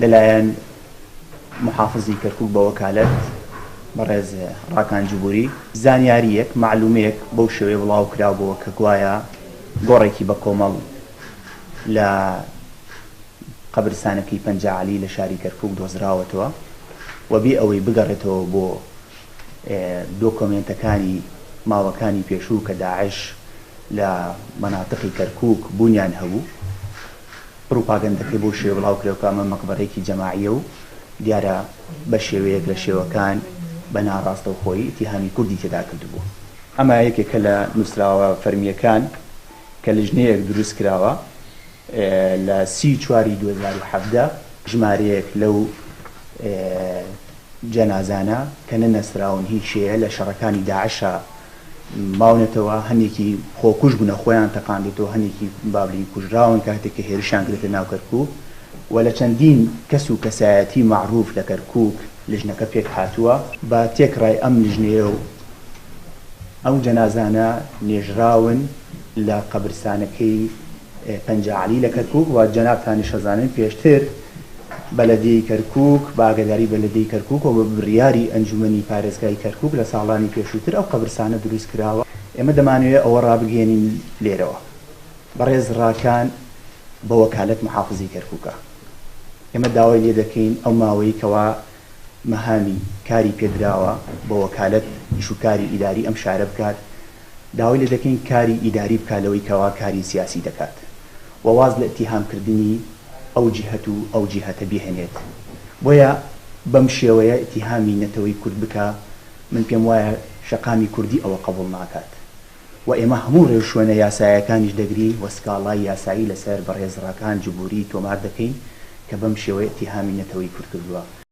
لەلایەن محافزی کەرکوک بە وەکالەت بەڕێز ڕاکان جبوری زانیارییەک، مەعلومەیەک بەو شێوەیە بڵاو کرابووە کە گوایە گۆڕێکی بە کۆمەڵ لە قەبرستانەکەی پەنجا عەلی لە شاری کەرکوک دۆزراوەتەوە و بێ ئەوەی بگەڕێتەوە بۆ دۆکۆمێنتەکانی ماوەکانی پێشوو کە داعش لە مەناتقی کەرکوک بوونیان هەبوو. پڕوپاگەندەکەی بەو شێوەیە بڵاو کرایەوە کە ئەمە مەقبەرەیەکی جەماعییە و دیارە بە شێوەیەک لە شێوەکان بە ناڕاستەوخۆیی ئیتیهامی کوردی تێدا کردبوو. ئەمە یەکێکە لە نووسراوە فەرمییەکان کە لجنەیەک دروست کراوە لە سی چواری 2017 ژمارەیەک لەو جەنازانە کە نەنەسراون هیچ شێیە لە شەڕەکانی داعشا ماونەتەوە، هەندێکی خۆکوژ بوونە خۆیان تەقاندۆتەوە، هەندێکی با بڵێین کوژراون کاتێک کە هێرشیان کردۆتە ناو کەرکوک و لە چەندین کەس و کەسایەتی مەعروف لە کەرکوک لجنەکە پێک هاتووە. بە تێکڕای ئەم لجنەیە و ئەو جەنازانە نێژراون لە قەبرسانەکەی پەنجا عەلی لە کەرکوک و جەنابتانیش ئەزانن پێشتر بەلەدیەی کەرکوک بە ئاگاداری بەلەدیەی کەرکوک و بە بریاری ئەنجومەنی پارێزگای کەرکوک لە ساڵانی پێشووتر ئەو قەبرسانە دروست کراوە. ئێمە دەمانەوێت ئەوە ڕابگەیەنین لێرەوە بەڕێز ڕاکان بە وەکالەت محافزی کەرکوکە ئێمە داوای لێ دەکەین ئەو ماوەی کەوا مەهامی کاری پێدراوە بە وەکالەت ئیش و کاری ئیداری ئەم شارە بکات داوای لێ دەکەین کاری ئیداری بکات لەوەی کەوا کاری سیاسی دەکات و واز لە ئیتیهام کردنی ئەو جیهەت و ئەو جیهەتە بهێنێت بۆیە بەم شێوەیە ئیتیهامی نەتەوەی کورد بکا من پێم وایە شەقامی کوردی ئەوە قەبوڵ ناکات و ئێمە هەموو ڕێوشوێنە یاسایەکانیش دەگرین و سکاڵای یاسایی لەسەر بەڕێز ڕاکان جبوری تۆمار دەکەین کە بەم شێوەیە ئیتیهامی نەتەوەی کورد کردووە.